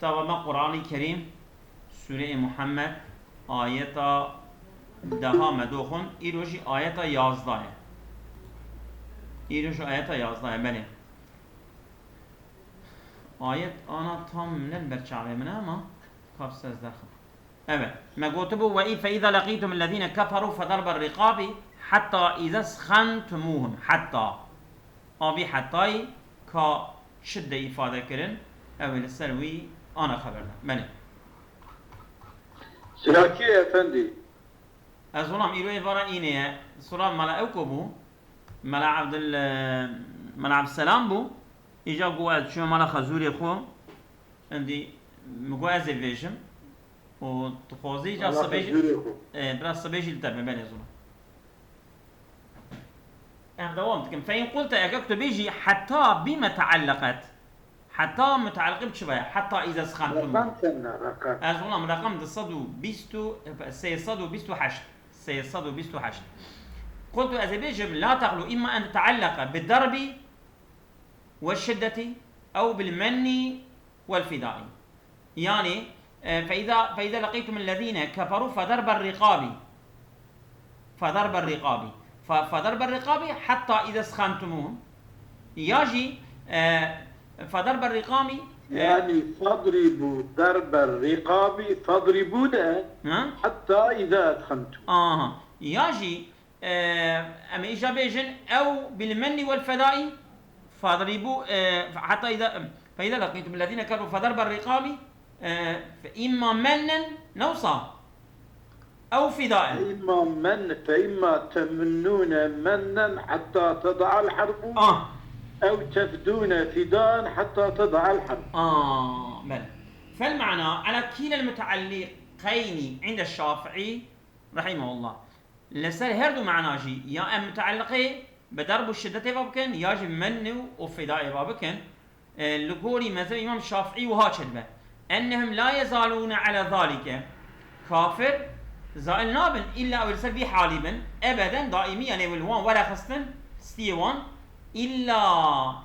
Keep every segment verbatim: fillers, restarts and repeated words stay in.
Tava me Qur'anê Kerîm, Sûreyê Muhammed, ayeta deha me doxin, îro jî ayeta yazdeh e. Îro jî ayeta yazdeh e, belê. Ayet ana tam ne li ber çavê min e, ama kapse ez derxim. Evet, me gotibû, "Ve fe izâ leqîtumul lezîne keferû fe darber rîqabî hatta izâ sxentumuhum." Hatta. A vî hetayî ka çi de îfade kirin, ew ê li ser wî ana xeber de. Belê. Sirakî efendî. Ez xulam îro êvara înê ye. Sura Mela ew ku bû, Mela Evdil, e, Mela Evdselam bû. Îca ku ez çûme mala xezûrê xwe, endî min got ez ê vêjim. Û tu xwazî îca Mela sibê jî, xezûrê xwe. E, biraz sibê jî li te be, belê zûna. Em dewam dikin. Fe in qulte, eger tu bêjî, heta bîme teelleqet. Heta muteelliqî bi çi ve? Heta îze sxentum. Reqem çend e, reqem? Ez xulam reqem du sed û bîst û, sê sed û bîst û heşt. Sê sed û bîst û heşt. Qultu, ez ê bêjim, la teqlu, imma en teelleqe bi derbi ve şiddeti ew bil menni vel fidai. Yani, e, fe iza, fe iza leqîtumul lezîne keferû fe darber rîqabî. Fe darber rîqabî. Fe, fe darber rîqabî hetta iza sxentumuhum. Ya jî, e, fe darber rîqabî, e, Yani, fadrîbû darber rîqabî, fadrîbû de Ha? hetta iza sxentum. Aha. Ya jî, e, em ê îja bêjin, ew bil menni vel fedai, fadrîbû, e, heta iza, fe iza leqîtum lezîne keferû fe darber rîqabî, e, fe imma mennen, ne wisa? Ew fidaen. Fe imma men, fe imma temunnûne mennen hetta teda'al harbu, Ah. ew tefdûne fidaen hetta teda'al harbu. Ah, belê. Fel ma'na ala kîlel mutealliqeyni inde Şafii, rahimehullah. Li ser her du mana jî, ya em muteelliqê bi derb û şiddetê ve bikin, ya jî menn û fidayê ve bikin, e, li gorî mezheb Îmam Şafîî wiha çêdibe. Ennehum la yezalûne ala zalike. Kafir zail nabin, îlla ew li ser vî halî bin, ebeden, daîmî, yanî ew li wan were xistin, stiyê wan, îlla,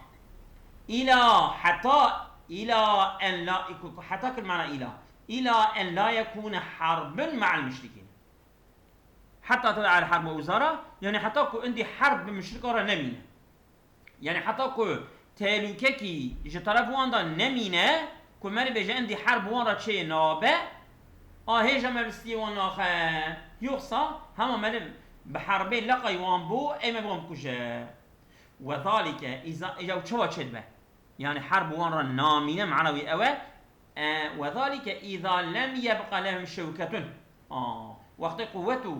îla, heta, îla en la, heta kir mana îla. Îla en la yekûne harbin ma'al muşrikîn. Heta teda'al harbu ewzara, yanî heta ku indî herb bi muşrikan re nemîne. Yanî heta ku tehlûkekî ji teref wan de nemîne, ku me bêje indî herb wan re çê nabe, a hêja me bi stiyê wan naxe. Yoxsa hema me bi herbê leqay wan bû, ê me bi wan bikuje. Ve zalike, îza, îza çawa çêdibe? Yanî herb wan re namîne, mana wî ew e, e, "Ve zalike îza lem yebqa lehum şewketun." A, wextê quwet û,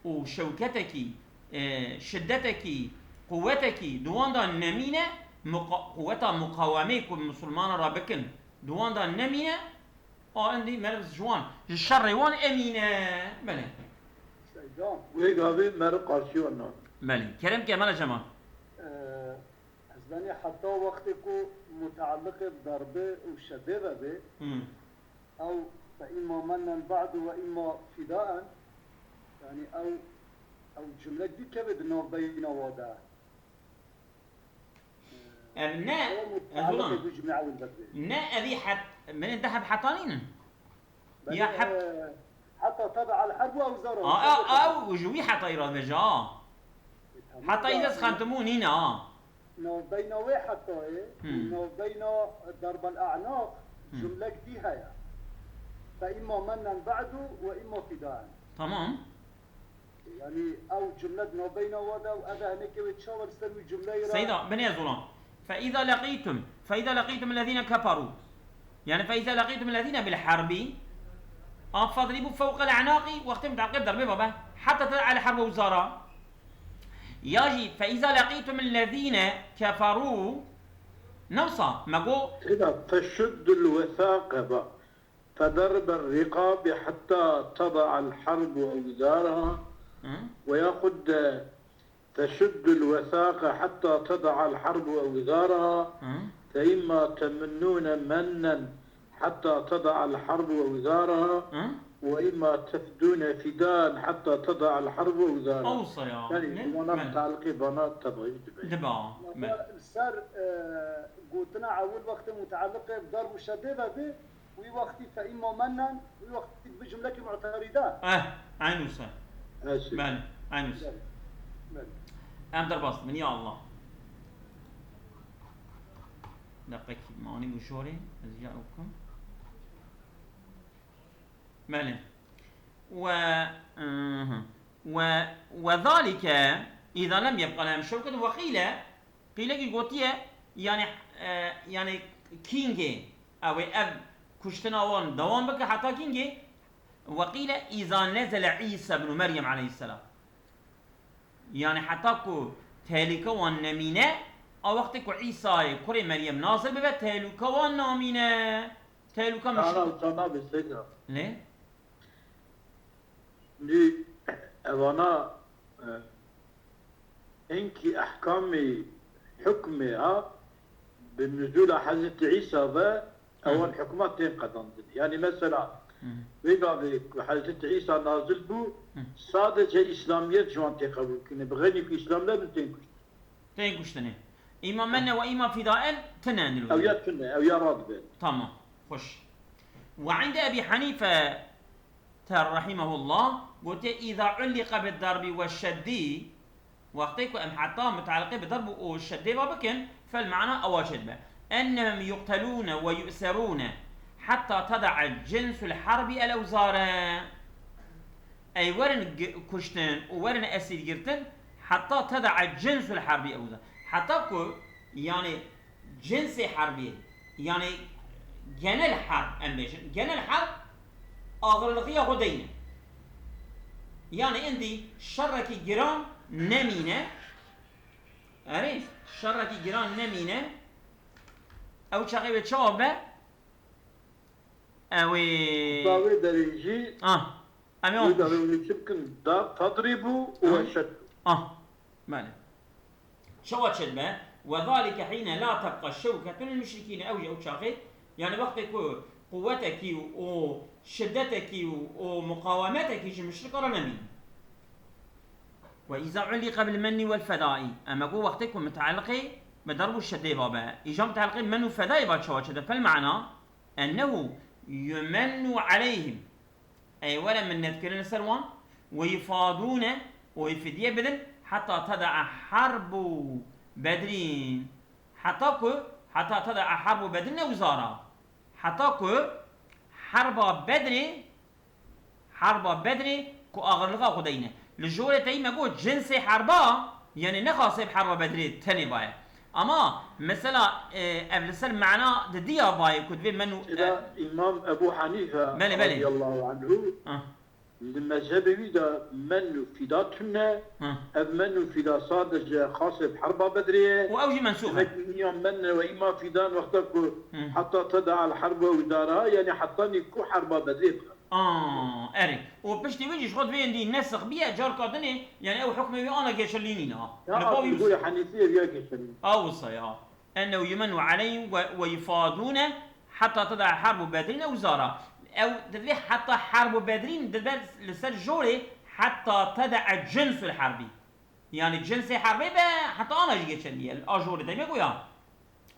û şewketekî, e, şiddetekî, quwetekî di wan de nemîne, muqa-, quweta muqawemeyê ku misilmanan re bikin, di wan de nemîne, a, endî meriv ji wan, ji şerê wan emîne. Belê. Seyda, wê gavê meriv qarşî wan nan. Belê. Kerem ke, Mela Cemal. Ee, Ez benî heta wextê ku mutealliqê bi darbê û şedê ve bê, Hmm. ew fe îmma mennen ba'du ve îmma fidaen, yanî ew, ew cumlek dî kevê di navbeyna wa de. Ev ne, Ew ez mutealliqê ulan. bi cumlê ewil ve bê. Ne evî het, min de heb hetanînin. Belê, Ya heb- e, heta teda'al harbu ewzara. A, a, ew ji wî hetayî re dibêje, a. E, tamam Heta da, îze sxentimû nîne, a. Navbeyna wê hetayê, Hmm. navbeyna darbel a'naq, Hmm. cumlek dî heye. Fe imma mennen ba'du ve imma fidaen. Tamam. Yanî ew cumle di navbeyna wa de û ev e hinekê wê çawa li ser wî cumleyê re Seyda, binê ez olam. Fe îza leqîtum, fe îza leqîtum lezîne keferû. Yanî fe îza leqîtum lezîne bil herbî. A fadrîbû fewqel a'naqî, wextê mutealliqê bi derbê ve be. Heta teda'al harbu ewzara. Ya jî fe îza leqîtum lezîne keferû. Ne wisa, me got. Seyda, feşuddul wesaqe ba. فضرب الرقاب حتى تضع الحرب أوزارها، Hı? وياخد تشد الوثاق حتى تضع الحرب أوزارها، Hı? فإما تمنون منا حتى تضع الحرب أوزارها، Hı? وإما تفدون فداء حتى تضع الحرب أوزارها. Awsa ya. Yani, Ne? bana Men. mutealliqê bana tebî dibe. Diba. Men. Ser, e, gotina ewil wextê mutealliqê bi darb û şedê ve bê, Wî wextî fe îmma mennen, wî wextî bi cumlekî mu'terîde. Eh, eyn wisa. Belê, eyn wisa. Belê. Belê. Em derbas dibin, ya Allah. Deqekî manî bû jorê, ez ya bikim. Belê. Ve, mhm. Ve, ve zalike, îza lem yebqa lehem şewketun ve qîle, qîlekî gotiye, yani, e, yani kîngê, ew ê ev kuştina wan dewam bike heta kîngê, ve qîle îza nezele Îsa ibnu Meryem aleyhisselam. Yani heta ku tehlike wan nemîne, a wextê ku Îsayê kurê Meryem nazil bibe, tehlike wan namîne. Tehlike Ana mişik. Utanma be Seyda. Ne? Nî evana, e, enkî ehkamê hukmê ha bi nuzula Hezretî Îsa ve ewan hukmat tên qedandin. Yani mesela vê gavê ku Hezretî Îsa nazil bû, sadece İslamiyet ji wan tê qebûl kirin. Bi xeynî ku Îslam nebin tên kuştin. Tên kuştinê. Îma menne ve îma fidaen tine nirû. Ew ya tune, ew ya radibe. Tamam. Xweş. Ve inde Ebî Henîfe te rahimehullah gotiye, îza ulliqa bid darbi ve şeddî, wextê ku em heta mutaliqê bi darb û şeddê ve bikin, fel mana ewa çêdibe. Ennehum yuqtelûne ve yu'serûne hetta teda'a cinsul harbi el ewzare. Ey werin kuştin û werin esîr girtin, heta teda'a cinsul harbi ewzare. Heta ku, yani, cinsê herbî, yani genel herb em bêjin, genel herb axirlixiya xwe deyne. Yani indî şerrekî giran nemîne, erê, şerrekî giran nemîne, ew çaxê wê çawa be? Ew ê Dawê derê jî Ah, em ê wê wan darê wê çi bikin? Da tadrîbû û Ah. weşet. Ah, belê. Çawa çêdibe? Ve zalike hîne la tebqa şewketun lil müşrikîne. Ew jî ew çaxê, yani wextê ku quwetekî û şiddetekî û, û muqawemetekî ji müşrika re nemîne. Ve îza ulîqe bil menni wel fedai. Eme ku wextê ku mutaliqê bi darb û şedê va be. Îja mutaliqê men û fedayê va çawa çêde? Fel mana ennehu yumennu aleyhim. Ey were minnet kirin li ser wan, ve yufadûne, û ê fidye bidin, heta teda'a harbu Bedrîn. Heta ku, heta teda'a harbu Bedrîn ewzara. Heta ku herba Bedrê, herba Bedrê ku axirlixa xwe deyne. Li jorê teyî me got, cinsê herba, yani ne xasê bi herba Bedrê tenê baye. Ama mesela, e, ev li ser mana didiya bayê ku divê men û, Eda e, Îmam Ebu Hanife Belê, belê. radiyallahu anhu Ah. li mezhebê wî de men û fîda tune, Ah. ev men û fîda sadece xasê bi herba Bedrê ye. Û ew jî mensûx e. Demek ki niya men ve îma fîdan wexta ku Hı. heta teda al herbu ew dara, yani hetanî ku herba Bedrê bixin. Aa, erê. Û piştî wî jî ji xwe divê endî nesix biye, carka dinê, yani ew hukmê wî ana geçerlî nîne. Ya Li ba wî abi, wisa. Goya Henîfî ev ya geçerlî. A wisa ya. Ennehu yumennu aleyhim ve, ve yufadûne heta teda harbu Bedrîn ew zara. Ew divê heta harbu Bedrîn dibe li ser jorê heta teda cinsul harbi. Yani cinsê herbê be heta ana jî geçerlî ye. A jorê demê goya.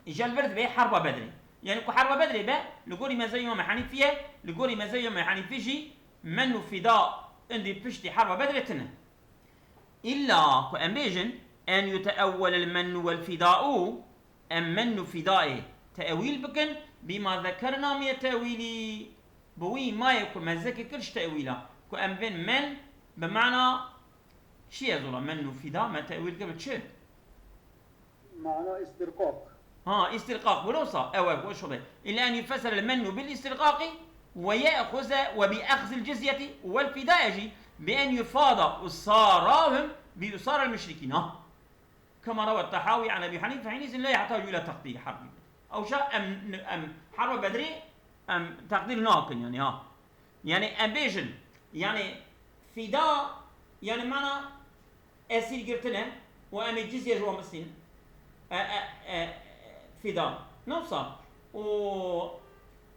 Îja li vir divê herba Bedrê. Yani ku herba Bedrê be, li gorî mezhebê Îmam Henîfî ye, li gorî mezhebê Îmam Henîfî jî men û fîda indî piştî herba Bedrê tine. Îlla ku em bêjin, en yuteewwelel mennu wel fîda'u, em men û fîdayê teewîl bikin, bîma zekerna mîne teewîlî, bi wî mayê ku me zikir kir ji teewîla, ku em bên men bi mana çi ye zola men û fîda, me teewîl kir bi çi? Mana îstîrqaq. Ha, îstîrqaq, wilo wisa? Ew, ew, weş be. Îlla en yufessere el mennu bil îstîrqaqî ve ye'xuze ve bi exzil cizyeti vel fîdaya jî bi en yufada usarahum bi usarel müşrikîn. Ha. Kema rewe Tehawi an Ebî Henîfe, Henîfe la yehtacu ila teqdîr harbi. Ew şa em, em harba Bedrê, em teqdîr nakin yani ha. Yani em bêjin, yani fîda, yani mana esîr girtine û em ê cizye ji wan bistînin. E, e, e, fîda. Ne wisa? Û,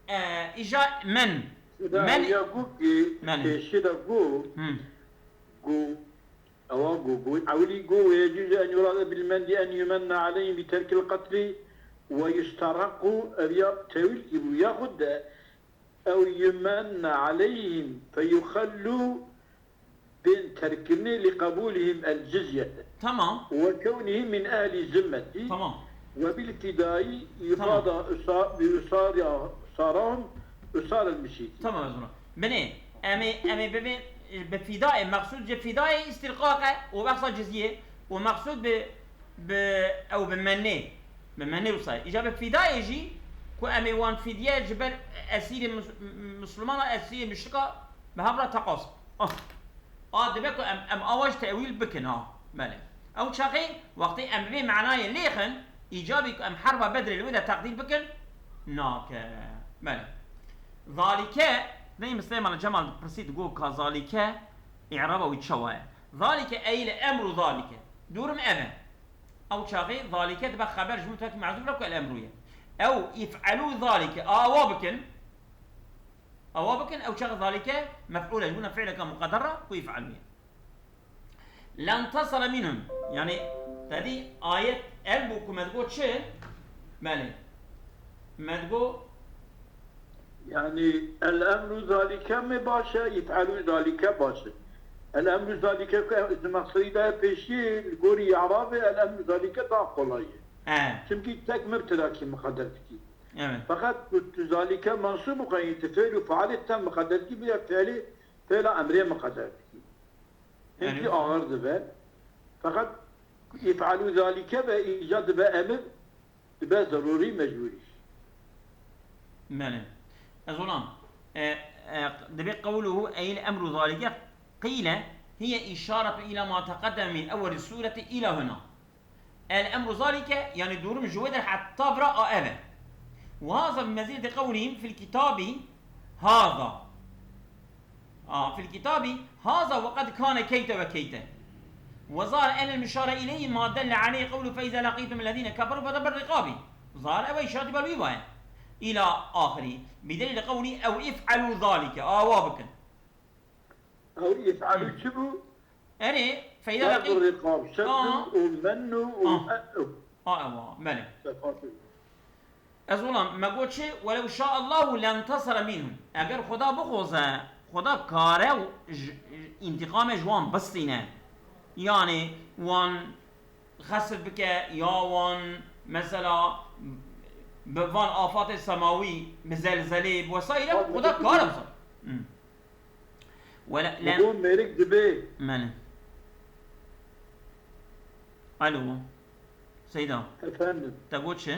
e, îja men. Fîda Men ya got ki, Belê. pêşî de got, Hmm. got, ewa got, got, ewilî got, ve yecuzu en yurade bil mendi en yumenna aleyhim bi terkil qatli ve yustaraqu, ev ya tewil ki bu, yaxud de ew yumenne aleyhim feyuxellu, bên terkkirinê li qebûlihim el cizyete. Tamam. Ve kewnihim min ehlî zimmetî. Tamam. Ve bil fidayî Tamam. Usara, bi usara usarahum usara el müşrikî. Tamam ez ona. Binê, em ê, em ê bibê, bi fidayê, mexsûd ji fidayê îstîrqaq e û behsa cizyê û mexsûd bi, bi, ew bi mennê, bi mennê wisa ye. Îca bi fidayê jî ku em ê wan fidye ji ber esîrê mus-, muslimana, esîrê muşrika bi hev re teqas. Ah. A dibe ku em, em awa ji tewîl bikin ha. Belê. Ew çaxê wextê em bi vê manayê lêxin, îcabî ku em herba Bedrê li wê de teqdîr bikin, nake. Belê. Zalike, ney Misleyman Cemal pirsî digo ka zalike, î'raba wî çawa ye? Zalike ey le emru zalike. Durum ev e. Ew çaxê zalike dibe xeber ji mutfek mehzûf re ku el emru ye. Ew if'elû zalike. Awa bikin. Awa bikin, ew çax zalike mef'ûl e, ji bona fi'leke muqedder re ku yef'elû ye. Lentasara minhum. Yanî tedî ayet ev bû ku me digot çi? Belê. Me digot. Yanî el emru zalike mi baş e, yef'elû zalike baş e. El emru zalike ku ev di mexseyî de pêşî li gorî i'rabê el emru zalike daha kolay e. He. Çimkî tek mibtedakî miqeder dikî. Evet. Feqet ku tu zalike mensûb bixwe, yê tu fêl û fealê te miqeder dikî, bîra fêlê, fêla emrê miqeder dikî. Hinkî Evet. ağır dibe. Feqet yef'alû zalike be, îca dibe emir, dibe zerûrî, mecbûrî. Belê. Ez ona, e, e, dibe qewluhu eyl emru zalike qîle hiye îşaretu îla ma teqeddeme min ewwelî sûreti îla huna. El emru zalike, yanî durum ji wê der heta vira a ev e. Û haza bi mezîdê qewlihim fil kitabî haza. A, fil kitabî haza ve qed kane keyte ve keyte. Ve zahir enel muşare ileyhi ma delle aleyhi qewlu fe izâ lekîtumellezîne keferû fe debber rikabî. Zahir ev e îşaretî ber wî baye. Îla axirî. Bi delîlî qewlî ew if'elû zalike. Awa bikin. Ew îf'alû çi bû? Erê, feyda Darbu deqî. Riqab, şeddu Aa. û mennu û Aa. e- û Aa, ewa, belê. Sefatî. Ez olam, me got çi? Welew şa'allahu lentasara minhum. Eger Xuda bixoze, Xuda kare û j- j- întîqamê ji wan bistîne. Yanî wan xesf bike, ya wan mesela bi van afatê semawî, bi zelzelê, bi wesaîre, Xuda kare bixoze. Hmm. Wele, lem... Bo mêrik dibê. Mene. Alo. Seyda. Efendim. Te got çi?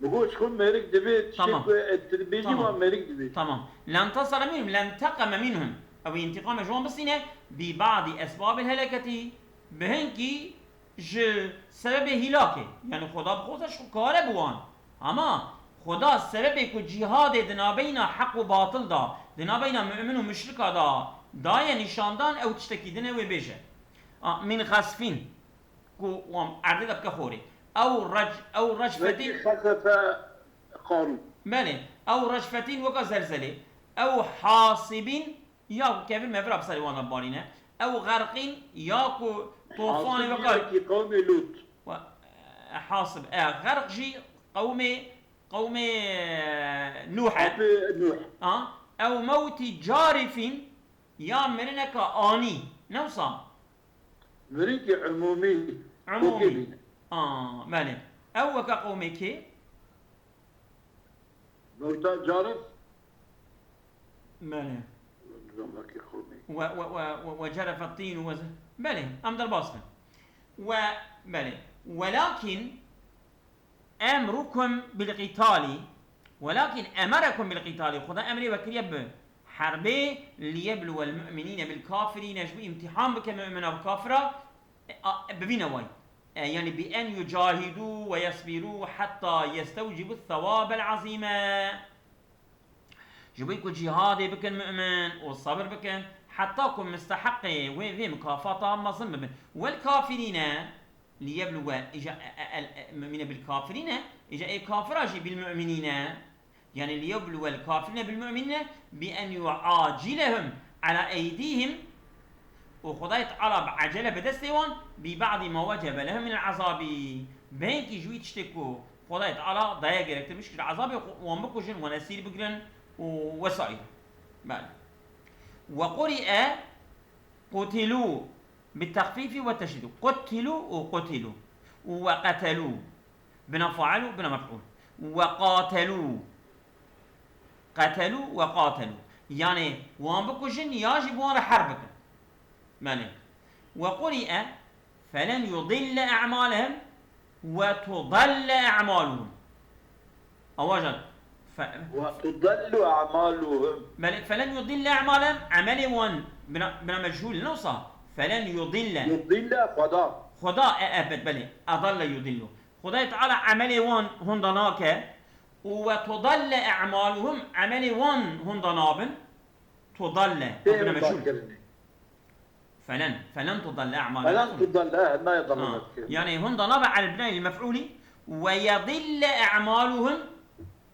Bi got xwe mêrik dibê, tiştê Tamam. ku, e, tu dibêjî Tamam. wan mêrik dibê. Tamam. Lentasara minhum, lenteqeme minhum. Ew întîqamê ji wan bistîne, bi ba'dî esbabil heleketî, bi hinkî ji sebebê hîlakê, yanî Xuda bixoze ji xwe kare bi wan. Ama Xuda sebebê ku cîhadê di nabeyna heq û batil de, di nabeyna mu'min û muşrika de daye nîşandan, ew tiştekî din e wê bêje. A, min xesfîn, ku wan erdê de bike xorê. Ew rec-, ew recfetîn. Wekî xesefe Qarûn. Belê, ew recfetîn weka zelzelê. Ew hasibîn, ya ku kevir mevira bi serê wan de barîne, ew xerqîn, ya ku tofanê weka Hasib yekî qewmê Lût. We, e, hasib, e, xerq jî qewmê, qewmê, e, Nûh e. Qewmê Nûh. Ha? Ew mewtî carifîn, ya mirineka anî. Ne wisa? Mirinekî umûmî. Umûmî. Kokê bîne. A, belê. Ew weka qewmê kê? Mewta carif. Belê. Zamakî xurmî. We, we, we, we, we cerefe tîn û we ze-, belê, em derbas bin. We, belê. Welakin emrukum bil qîtalî, welakin emerekum bil qîtalî, Xuda emrê we kiriye bi herbê, liyebluwel mu'minîne bil kafirîne, ji bo îmtîhan bike mu'mina bi kafira, e, a, bi vî newayî. E, yanî bi en yucahidû ve yesbirû hetta yestewcibû thewabel azîme. Ji bo ku cîhadê bikin mu'min û sebir bikin, heta ku misteheqê wê, vê mukafata mezin bibin. Wel kafirîne liyebluwe, îja e, e, el, e, mu'mine bil kafirîne, îja ê kafira jî bil mu'minîne. Yanî liyebluwel kafirîne bil mu'minîne bi en yuacilehum ala eydîhim. Û Xwedayê Teala bi ecele bi destê wan, bi ba'dî ma wecebe lehum minel azabî. Belkî ji wî tiştê ku Xwedayê Teala daye gerektirmiş, ji ezabê xwe wan bikujin, wan esîr bigrin. وسائر. بلى. وقرئ قتلوا بالتخفيف والتشديد. قتلوا وقتلوا. وقتلوا. بنا فاعل وبنا مفعول. وقاتلوا. قتلوا وقاتلوا. يعني، wan bikujin ya jî bi wan re herb bikin. Belê. وقرئ فلن يضل أعمالهم وتضل أعمالهم. Awajan. Fe-, وتضل أعمالهم. Belê, فلن يضل أعمالهم, emelê wan bina, bina mechûl, ne wisa? فلن يضل. يضل Xweda. Xweda, e, e, bet, belê. أضل يضل. Xwedayê Teala emelê wan hunda nake. û وتضل أعمالهم, emelê wan hunda nabin. تضل, Tê bina hunda mechûl. Kirinê. فلن، فلن تضل أعمالهم. فلن تضل, eh, nayê Ha, dalalet kirin. Yani hunda nabe على البناء المفعولي. ويضل أعمالهم,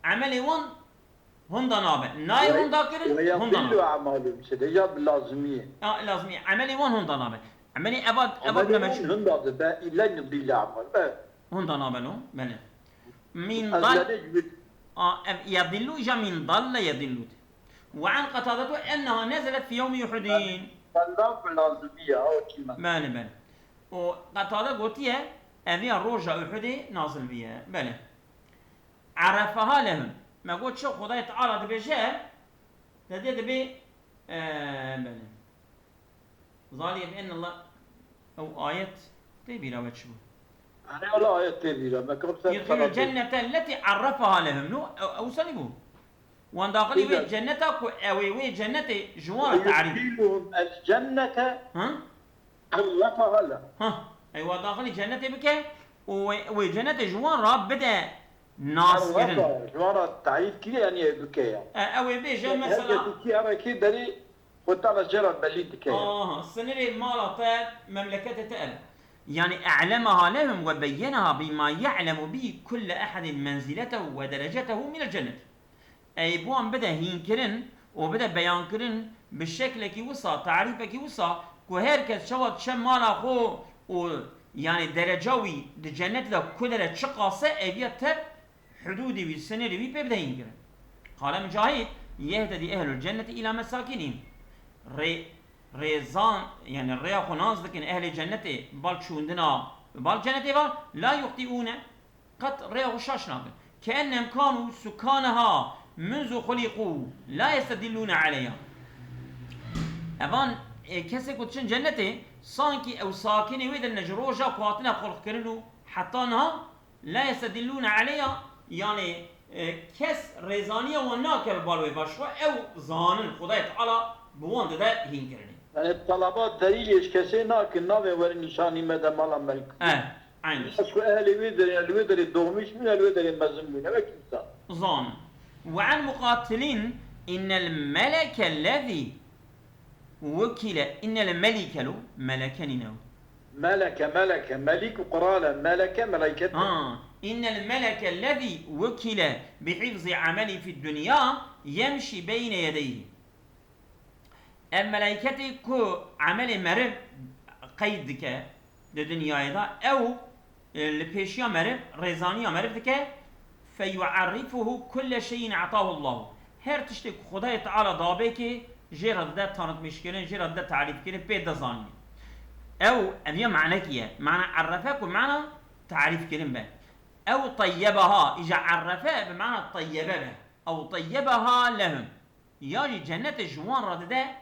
emelê wan hunda nabe. Nayê Ve-, hunda kirin, hunda ويضل nabe. أعمالهم, işte, deja bi lazimiyê. Ya, lazimiyê. Emelê wan hunda nabe. Emelê eva, eva Emelê bina wan mechûl. Hunda dibe, لن يضل أعمال, be. Hunda nabe lo, belê. من Ez ضل, yanlış bir a, ev يضل, îja من ضل يضل. وعن قتادة أنها نزلت في يوم أحد. Benda bi lazimî ya, o çî me. Belê, belê. O Qetada gotiye, ev ya roja Uhudê nazil biye. Belê. عرفها لهم. Me got çi Xwedayê Teala dibêje, te dê dibê, e, belê. ذلك بأن الله, ew ayet tê bîra we çi bû? Erê, wala ayet tê bîra me, kam ser يدخلوا الجنة التي عرفها لهم. No, ew, ew sanî bû. Wan daxilî wê Îza. Cenneta ku ew ê wê cennetê ji wan re tarîf. يدخلهم الجنة Hı? عرفها لهم. Ha, ey wa daxilî cennetê bike û wê, wê cennetê ji wan re bide naskirin. Arwafa, ji wan re tarîf kiriye, yanî bike ya. E, ew ê bêje, yani, mesela, her kesî çi erekî derî, xwe tala jê re belî dike ya. Aha, sinirê mala te, memleketê te ev. Yani, أعلمها لهم وبينها بما يعلم به كل أحد منزلته ودرجته من الجنة. Ey bi wan bide hînkirin û bide beyankirin bi şeklekî wisa, tarîfekî wisa ku her kes çawa diçe mala xwe û, yani, dereca wî di cennetê de ku dere çiqas e, eviya tev hudûdê wî, sinirê wî pê bide hînkirin. قال مجاهد: يهتدي أهل الجنة إلى مساكنهم. Rê-, rêzan, yani, rêya xwe nas dikin ehlê cennetê bal çûndina, bal cennetê ve, لا يخطئون. Qet rêya xwe şaş nakin. كأنهم كانوا سكانها منذ خلقوا لا يستدلون عليها. Evan, e, kesê ku diçin cennetê, sankî ew sakinê wê de ne ji roja ku hatine xulqkirin û heta niha لا يستدلون عليها, yani, e, kes rêzaniya wan nake bi bal wê, baş xwe ew zanin, Xwedayê Teala bi wan dide hînkirinê. Yani, talaba delîlê ji kesê nakin, navê werin nîşanî me de mala melk. E, Eynî. Ez ku ehlê wê derê, li wê derê doğmuş bûne, li wê derê mezin bûne, wek însan. Zan. وعن مقاتل: إن الملك الذي وكل، إن الملك lo, meleke nîne. Meleke, meleke, melik û qirale, meleke, meleket. Ha, إن الملك الذي وكل بحفظ عملي في الدنيا يمشي بين يديه. Ev meleyketê ku emelê meriv qeyd dike di dinyayê de, ew, e, li pêşiya meriv, rêzaniya meriv dike, فيعرفه كل شيء أعطاه الله. Her tiştê ku Xwedayê Teala dabêkê, jê re dide tanitmîşkirin, jê re dide tarîfkirin, pê dide zanîn. Ew, ev ya manekî ye. Mana errefe ku mana tarîfkirin be. Ew teyyebeha, îja errefe bi mana teyyebe be. Ew teyyebeha lehum. Ya jî cennetê ji wan re dide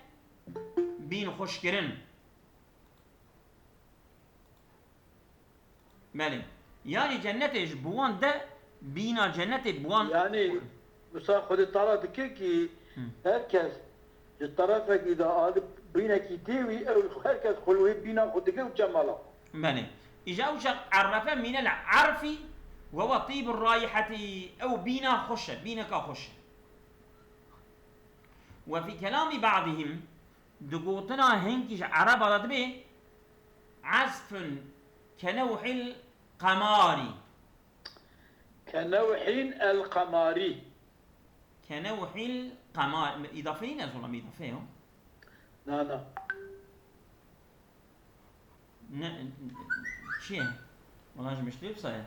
bîn xweşkirin. Belê. Ya jî cennetê ji bi wan de bîna cennetê bi wan. Yani, wisa Xwedê Teala dike ki Hı. her kes ji terefekî de alî bînekî tê wî, ew her kes xwe li wê bîna xwe dike û çemala. Belê. Îja ew çax errefe minel arfi ve ve tîbur rayiheti, ew bîna xweş e, bîneka xweş e. وفي كلام بعضهم, di gotina hinkî ji Ereba de dibê, عزف كنوح القمار. كنوح القمار. كنوح القمار. Îdafe nîne, ez olam îdafe yo. Na, na. Ne, çi ye? Wala ji miştê bi saye.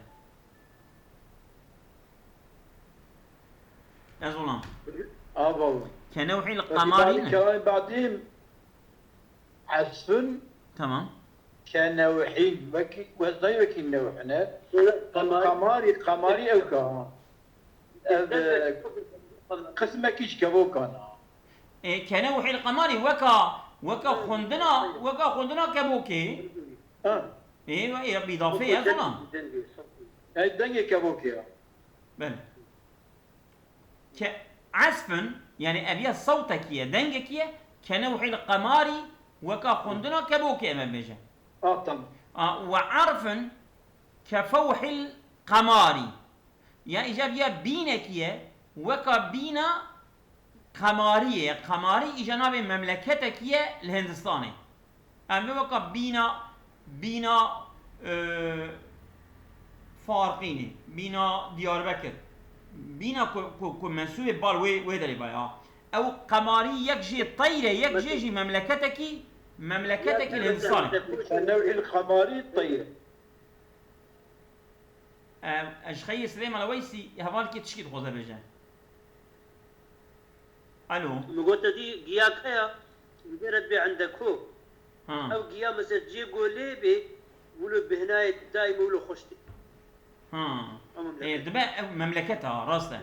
Ez olam. Ava. Kenewhîl qemarî ne? Kelamê Badîm, esfin, Tamam. kenewhîn, wekî, wezayî wekî newhine. Qemarî, qemarî ew ka. Ev, e, qismekî ji kevokan a. E, kenewhîl qemarî weka, weka xwendina, weka xwendina kevokê. Ha. E, e, bîdafê ye, zanan. Ev dengê kevokê ya. Belê. Ke esfin, yani ev ya sewtekî ye, dengekî ye, kenewhîl qemarî weka xwendina kevokê em bêje. Ah, tamam. A, we arfin kefewhîl qemarî. Ya îja viya bînekî ye, weka bîna qemariyê ye. Qemarî îja navê memleketekî ye li Hindistanê. Em vê weka bîna, bîna, e, Farqînê, bîna Diyarbekir. Bîna ku, ku, ku mensûbê bal wê, wê derê baya. Ew qemarî yek jê teyr e, yek jê jî memleketekî, memleketekî li Hindistanê. Kenewhîl qemarî teyr. Em, ez ji xeyê Silêman Weysî hevalkê tişkî dixwaze bêje. Alo. Min got te dî giyak heye, li vê re dibê endeko. Ha. Ew giya mesela cê golê bê, wilo bihnayê daîme wilo xweş tê. Ha. Ama E, dibe ev memleket ha, rast e.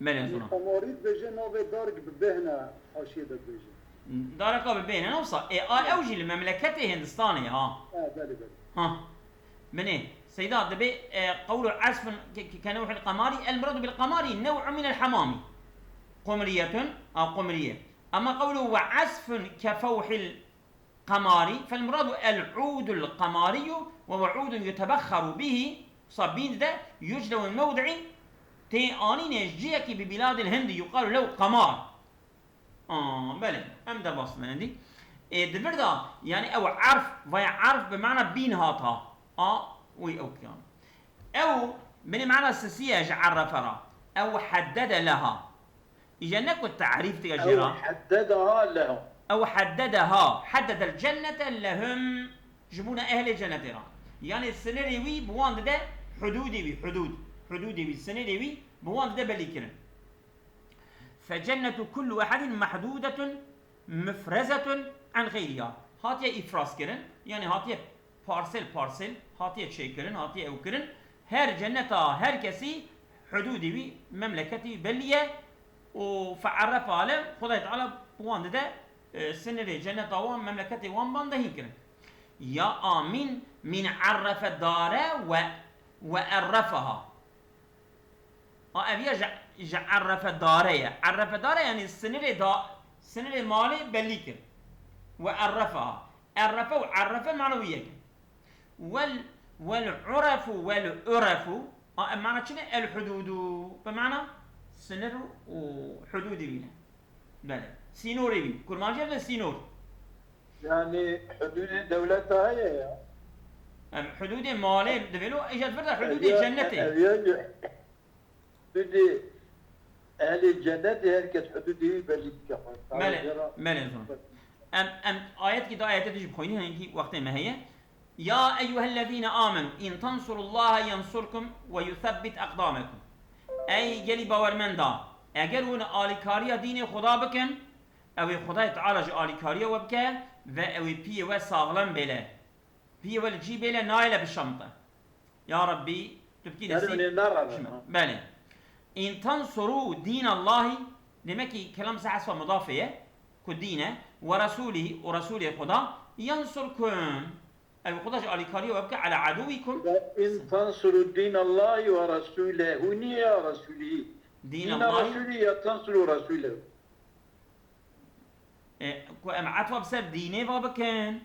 Belê zona. Qemarî dibêje navê darek bi bêhne haşiyê de dibêje. Dareka bi bêhne ne wisa. E, a ew jî li memleketê Hindistanê ha. Ha, belê belê. Ha. Binê, Seyda, dibê, e, qewlu esfin ke, ke, kenewhil qemarî, el muradu bil qemarî nev'u minel hemamî. Qumriyetun, a qumriye. Ama qewlu ve esfin kefewhil qemarî, fel muradu el udul qemarîyu ve ve udun yutebexxaru bihi, wisa bîn de yuclewu mewdi'in tê anînê ji cihekî bi biladil Hindi yuqalu lew qemar. Aa, belê, em derbas dibe hindî. Ê, di vir de, yani ew erf, vaya erf bi mana bîn hat ha. A, wî ew kiyan. Ew, binê mana sisiye ji errefe ra. Ew heddede leha. Îje ne ku tarîf dike jê Ew ra. heddedeha leha. Ew heddedeha. Heddedel cennete lehum. Ji bona ehlê cennetê ra. Yani sinirê wî bi wan dide hududê wî, hudud. Hududê wî, sinirê wî bi wan dide belî kirin. Fecennetu kullu ehedin mehdudetun mufrezetun an xeyriha. Hatiye îfraz kirin, yani hatiye parsel parsel, hatiye çêkirin, hatiye ew kirin. Her cenneta her kesî hududî wî, memleketî wî belî ye û fe'errefa lehum, Xwedayê Teala bi wan dide, e, sinirê cenneta wan, memleketê wan ban dehîn kirin. Ya amîn min errefe dare ve, ve errefeha. A ev ya ji, ji errefe dare ye. Errefe dare yani sinirê da, sinirê malê belî kir. Ve errefa. Errefe û errefe mana wî yek e. Wel, wel urefu, wel urefu. A ev mana çi ne? El hududu. Bi mana sinir û hududê wî ne. Belê. Sînorê wî. Kurmancî ev ne sînor. Yani hududê dewleta heye ya. Em hududê malê divêlo, îja di vir de hududê cennetê. Ev ya hududê ehlê cennetê, her kes hududê wî belî dike xwe. Belê, belê zon. Em, em ayetkî da ayetê dijî bixwînin, hinkî wextê me heye. Ya eyyuhellezîne amenu in tansurullaha yansurkum ve yusebbit aqdamekum. Ey gelî bawermenda, eger hûn alîkariya dînê Xuda bikin, ew ê Xwedayê Teala ji alîkariya we bike ve ew ê piyê we saxlem bêle. Piyê we li cî bêle nayêle bişemite. Ya Rabbî, tu bikî Yani destî. ne nara Belê. In tansuru dînallahî, demek ki kelam se hesba mudafê ye, ku dîn e, ve resûlî û Resûlê Xuda, yansurkum. Ew Xuda ji alîkariya we bike, ala aduwikum. In tansuru dînallahî ve resûlehu, niye ya resûlî. Dîn Dîna Allahî. Resûlî ya tansuru resûlehu. E, ku em etwa bi ser dînê ve bikin.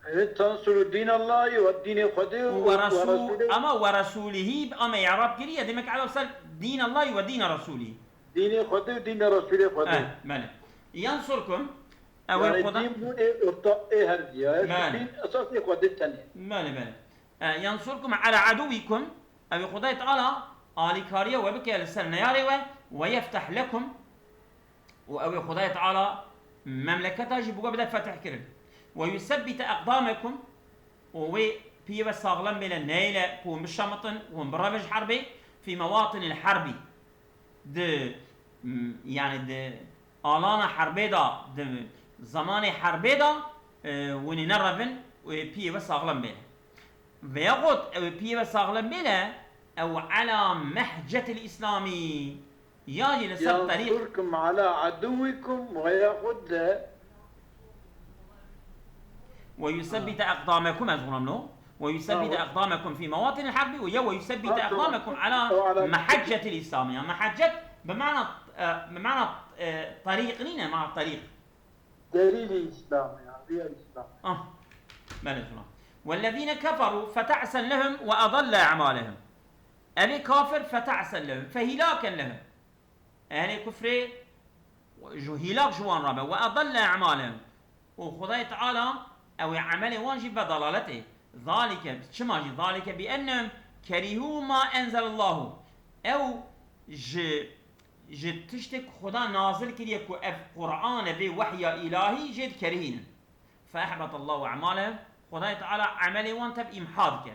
Evet, tansuru dînallahî ve dînê Xwedê Û û we ve resû-, resûlê. Ama we resûlîhî, ama î'rab kiriye, demek etwa bi ser dînallahî ve dîna resûlî. Dînê Xwedê û dînê resûlê Xwedê. Eh, belê. Yansurkum, ew ê Yani Xuda. dîn bûn ê orta ê her diya. Belê. Dîn esasê Xwedê tenê. Belê, belê. E, yansurkum ala aduwikum, ew ê Xwedayê Teala alîkariya we bike li ser neyarê we, ve yefteh lekum, û ew ê Xwedayê Teala memleketa jî bi we bide fetih kirin. Ve yusebbite aqdamekum, û wê piyê we saxlem bêle, neyêle ku hûn bişemitin, hûn birevin ji herbê, fî mewatinil herbî. Di m, yani di alana herbê de, di zemanê herbê de, e, winî nerevin û piyê ve saxlem bêne. Veyaxut ew ê piyê ve saxlem bêne, ew ala mehcetil îslamî, ya jî li ser terîq. ينصركم على عدوكم ويأخذ ويثبت أقدامكم, ez gunam no. ويثبت أقدامكم في مواطن الحرب, ya ويثبت أقدامكم على محجة الإسلام. Ya mehecet bi mana, e, bi mana, e, terîq nîne, mana terîq. Delîlî Îslam ya, riya Îslam. Ah, belê zûna. والذين كفروا فتعسا لهم وأضل أعمالهم. Evê kafir, فتعسا لهم, فهلاكا لهم. Ehlê kufrê, ji hîlak ji wan re be. وأضل أعمالهم. Û Xwedayê Teala ew ê emelê wan jî be dalaletê. ذلك, çima jî? ذلك بأنهم كرهوا ما أنزل الله. Ew ji, ji tiştê ku Xweda nazil kiriye ku ev Qur'an e, vê wehya îlahî jê dikerihînin. فأحبط الله أعمالهم. Xwedayê Teala emelê wan tev îmha dike.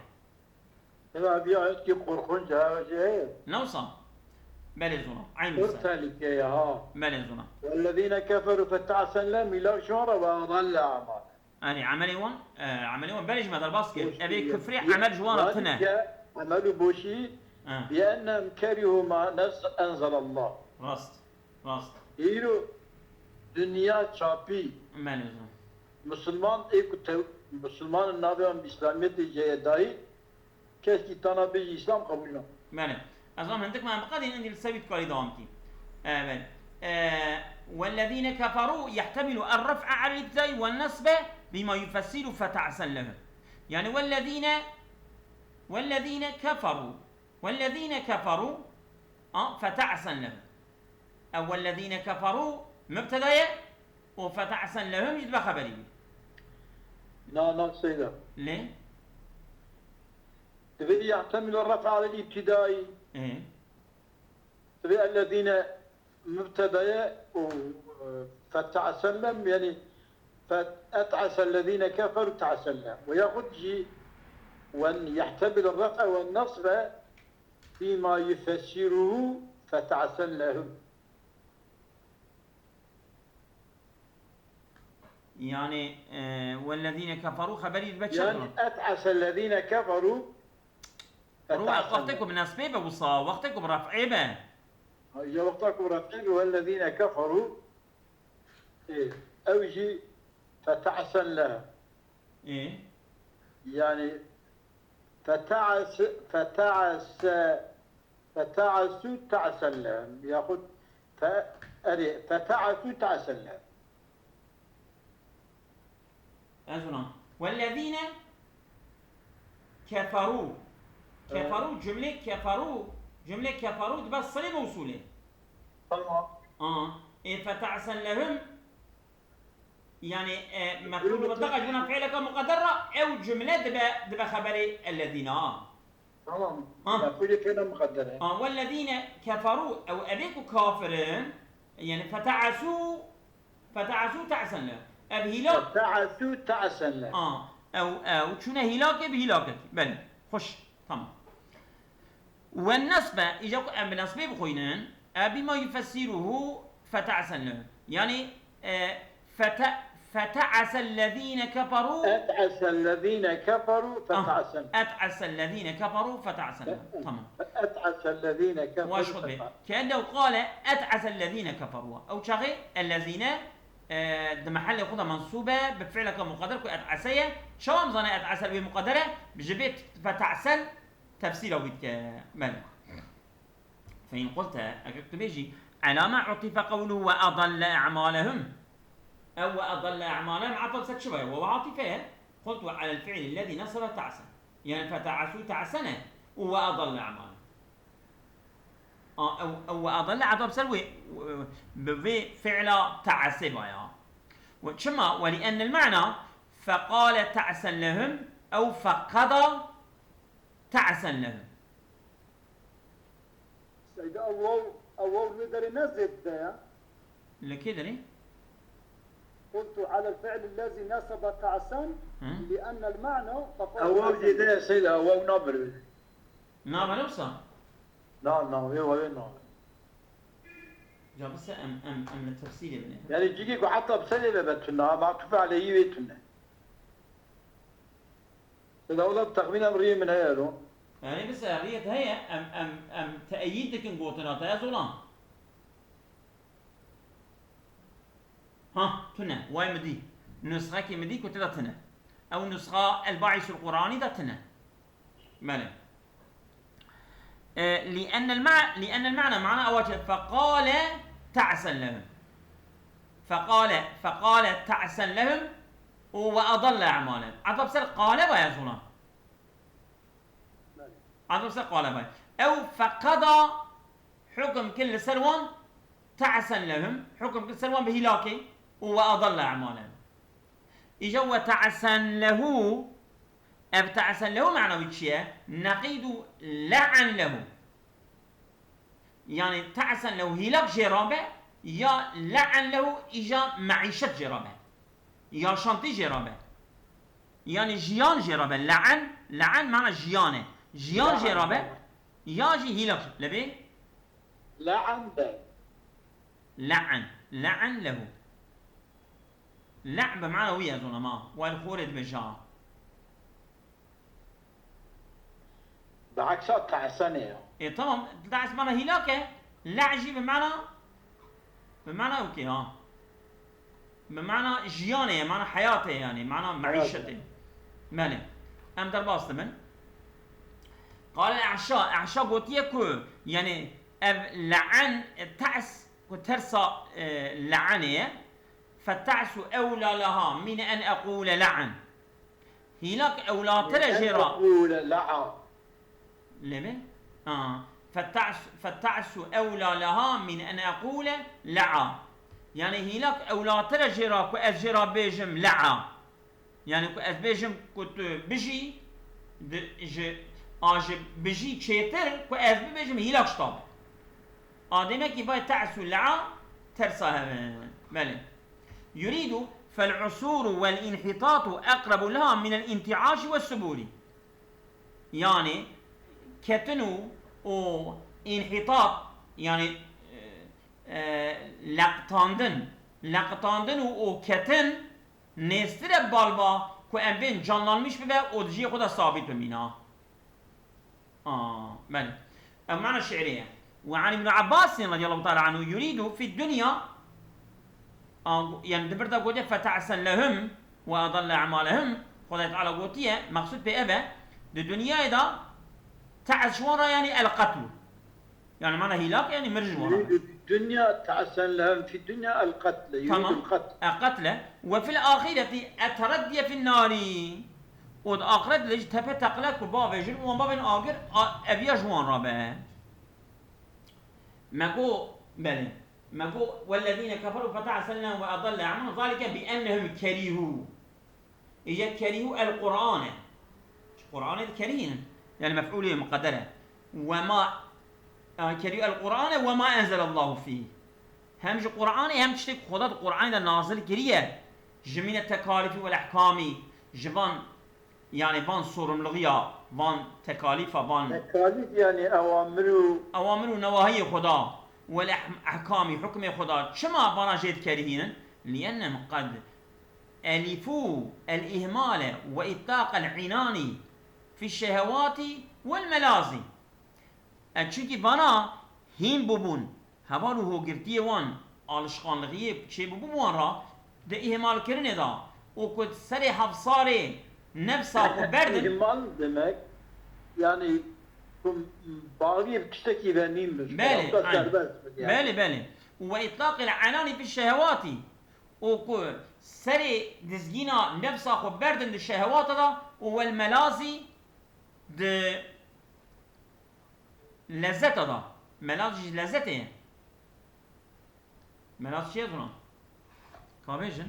Hema bir ayetkî qorxunc ha, şey. Ne wisa? Belê zûna. Eyn wisa. Pir tehlike ya ha. Belê zûna. والذين كفروا فتعسا لهم, hîlak ji wan re, وأضل أعمالهم. Yanî emelê wan, e, emelê wan belê ji me derbas kir. Evê kufrê emel ji wan re tune. ذلك, emel û boşî, Ha. بأنهم كرهوا ما نز-, أنزل الله. Rast. Rast. Îro dinya çapî. Belê zûna. Misilman ê ku tew-, misilman navê wan bi Îslamiyetê jê ye dayî, Keskî tana bêjî Îslam qebûl nake. Belê. Ez am hindik me em biqedîn, endî li ser wî dikarî dewam kî. E, belê. E, والذين كفروا يحتمل الرفع على الابتداء والنصب بما يفسر فتعسا لهم. Yani والذين, والذين كفروا. والذين كفروا, a, فتعسا لهم. Ew والذين كفروا mubteda ye û فتعسا لهم jî dibe xeberî wî. Na, na, seyda. Lê? Divê يحتمل الرفع على الابتداء. Ê. Divê الذين mubteda ye û, e, فتعسا لهم, yani فأتعس الذين كفروا تعسا لهم. Veyaxud jî وأن يحتمل الرفع والنصب بما يفسره فتعسا لهم. Yani, e, والذين كفروا xeberî dibe çi? Yani, أتعس الذين كفروا Rû فتعسا wextê ku لهم. Bi nesbê be wisa, wextê ku bi ref'ê be. Ya wexta ku bi ref'ê be, والذين كفروا, e, ew jî فتعسا لهم. Ê? Yani, فتعس, فتعس, فتعسوا تعسا لهم. Yaxud fe-, erê, فتعسوا تعسا لهم. Ez ona. والذين كفروا. Evet. Keferû, cümle keferû, cümle keferû dibe silê mewsûlê. Tamam. A, e, فتعسا لهم. Yani, e, mef'ûl mutlaq ji bona fi'leke muqedder re, ew cümle dibe, dibe xeberê ellezîne, ha. Tamam. Ha. Mef'ûlê fi'le muqedder e. Ha, والذين كفروا, ew evê ku kafir in, yani فتعسوا, فتعسوا تعسا لهم. Ev hîlak. فتعسوا تعسا لهم. Ha, ew, ew çûne hîlakê bi hîlakekî. Belê. Xweş. Tamam. والنصب, îca ku em bi nesbê bixwînin, e, بما يفسره فتعسا لهم. Yani, e, fete-, فتعس الذين كفروا. أتعس الذين كفروا Ah, فتعسا. أتعس الذين كفروا فتعسا لهم. Tamam. أتعس الذين كفروا Weş xwe bê. فتعسا. كأنه قال أتعس الذين كفروا. Ew çaxê الذين, e, di mehellê xwe de mensûb e, bi fi'leke muqedder ku et'ese ye. Çawa em zane et'ese li wê muqedder e? Ji bê فتعسا tefsîra wî dike. Belê. فإن قلت, eger tu bêjî, على ما عطف قوله وأضل أعمالهم. Ew وأضل أعمالهم etaf ser çi be? Wew atife ye. قلت على الفعل الذي نصب تعسا. Yani فتعسوا تعسا ne. Û وأضل أعمالهم. A, ew, ew وأضل etaf ser wê, bi vê fi'la ta'ese baya. Û çima? ولأن المعنى فقال تعسا لهم أو فقد تعسا لهم. Seyda, ew waw, ew waw li wê derê ne zêde ye? Li kê derê? قلت على الفعل الذي نصب تعسا Hı. لأن المعنى فقال Ew waw تعسا. Zêde ye Seyda, ew waw nabe li wê. Nabe ne wisa? Na, na, wê wawê nabe. Ca bise em, em, em li tefsîrê binêrin. Yani cîkê ku heta bi serê ve be tune, matûf aleyhî wê tune. Seda wela texmîna bi riyê min heye lo. Yani bise riyet heye, em, em, em teeyîd dikin gotina te, ez olan. Ha, tune, way mi dî. Nusxekî mi dî ku tida tune. Ew nusxa El Ba'isul Qur'anî de tune. Belê. E, لأن المع-، لأن المعنى، معنى ewa çi? فقال تعسا لهم. فقال، فقال تعسا لهم و وأضل أعمالهم. Ata bi ser qale ve ya zona. Ata bi ser qale ve. Ew feqada hukm kir li ser wan تعسا لهم. Hukm kir ser wan bi hîlakê û وأضل أعمالهم. Îja وتعسا له. Ev تعسا له mana wî çi ye? Neqîdu لعا له. Yani تعسا له hîlak jê rabe, ya لعا له îja meîşet jê rabe. Yaşantî jê rabe. Yani jiyan jê rabe. لعا، لعا mana jiyan e. Jiyan jê rabe, ya jî hîlak. Lebê? Le'en de. لعا، لعا له. Le'en bi mana wî ye zona ma. Wayl xorê dibêja. Bi eksa te'senê ya. E, tamam. Te's mana hîlak e. Le' jî bi mana, bi mana okey ha. Bi mana jiyanê ye, mana heyatê yani, mana meîşetê. Belê. Em derbas dibin. Qale E'şa, E'şa gotiye ku, yani ev le'en, e, te's, ku tersa, e, le'enê ye. فالتعس أولى لها من أن أقول لعا. Hîlak ewlatir e jê re. Eqûle le'a. Lê me? Ha. فالتعس، فالتعس أولى لها من أن أقول لعا. Yani hîlak ewlatir e jê re ku ez jê re bêjim le'a. Yani ku ez bêjim ku tu bijî, di, ji, a ji bijî çêtir ku ez bibêjim hîlak ji te be. A demekî vay te'su le'a tersa heve. Belê. يريد فالعسور والانحطاط أقرب لها من الانتعاش والسبور. Yani ketin û, û inhitat, yani, e, e, leqtandin, leqtandin û, û ketin nêztir e bal va ku em bên canlanmiş bibe û di cihê xwe de sabit bimîna. Aa, belê. Ev mana şi'rê ye. Ve an Ibn Abbas radiyallahu teala anhu yuridu fi dunya, aa, yani di vir de gote feta'sen lehum ve adalle a'malehum. Xwedayê Teala gotiye, meqsûd pê ev e, di dinyayê de te'es ji wan re yani el qetlu. Yani mana hîlak yani mir ji wan re. Yuridu fi dunya te'sen lehum fi dunya el qetl. Yuridu Tamam. El qetl. E qetle. Ve fil ahireti etereddiye fin nari. Û di axiret de jî tepe teqle ku bavêjin û wan bavên agir a, eviya ji wan re be. Me got, belê. Me got, "Wellezîne keferû feta'sen lehum ve adalle a'malehum, zalike bi ennehum kerîhû." Îje kerîhû el Qur'ane. Qur'anê di kerîhînin. Yani mef'ûlê muqedder e. Ve ma, e, kerîhû el Qur'ane ve ma enzelallahu fîh. Hem ji Qur'anê hem tiştê ku Xweda di Qur'anê de nazil kiriye. Ji mîne tekalîfî wel ehkamî. Ji van Yani van sorumluluğa, van tekalîfa, van Tekalîf yani ewamir û ewamir û newahiyê Xweda, wel ehm-, ehkamî, hukmê Xweda, çima vana jê dikerihînin? Li'ennehum qed elîfû el-îhmale ve îtlaq el-înanî fî şehewatî wel melazî. E, çunkî vana hîn bûbûn. Heval û hogirtiyê wan, alişqanlixiyê çêbûbû bi wan re, di îhmalkirinê de û ku serê hevsarê nefsa xwe berdin. Îhmal demek, yani ku bağlî bi tiştekî ve nîn bin. Belê, Hevsa aynen. Serbest bin yani. Belê, belê. Û ve îtlaqil enanî fi şehewatî. Û ku serê dizgîna nefsa xwe berdin di şehewata de û wel melazî di Lezzeta da. Melaz jî lezzetê ye. Melaz çi ye zûna? Ka bêjin?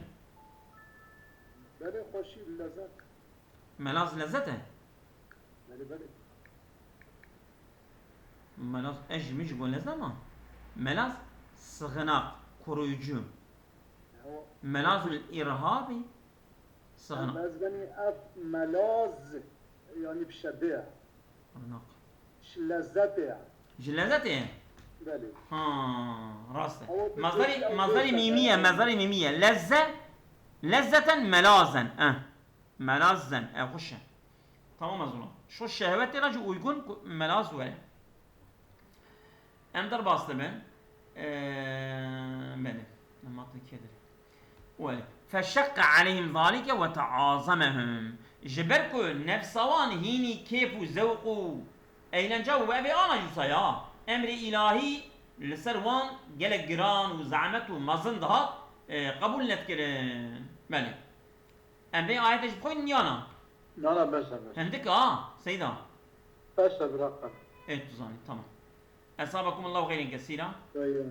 Belê xweşî, lezet. Melaz lezzet e? Belê, belê. Melaz, ez jî min jî got lezzet ama. Melaz sığınak, koruyucu. Ewa. Melazul irhabi sığınak. Ez benî ev melaz, yani bi şedê ye. Sığınak. Ji lezzetê ye. Ji lezzetê ye. Belê. Ha, rast e. Ama bu Mazdarî, Türkçe mazdarî zaten mîmî ye, yani. Mazdarî mîmî ye. Lezze, lezzeten melazen. Eh. Melazen, e, xweş e. Tamam ez ona. Şu şehwetê re jî uygun ku melaz were. Em derbas dibin. Ee, belê. Em hatin kê dirê. Welê. Feşekka aleyhim zalike ve teazemehum. Ji ber ku nefsa wan hînî kêf û zewq û eğlence û evê ana jûsa ya. Emrê îlahî li ser wan gelek giran û zehmet û mezin dihat, e, qebûl nedikirin. Belê. Em vê ayetê jî bixwînin ya na? Nana, bes e, bes. Hindik a, Seyda. Bes e, bırakın. Evet, tu zanî, tamam. Esabakumullahu xeyren kesîra. Ve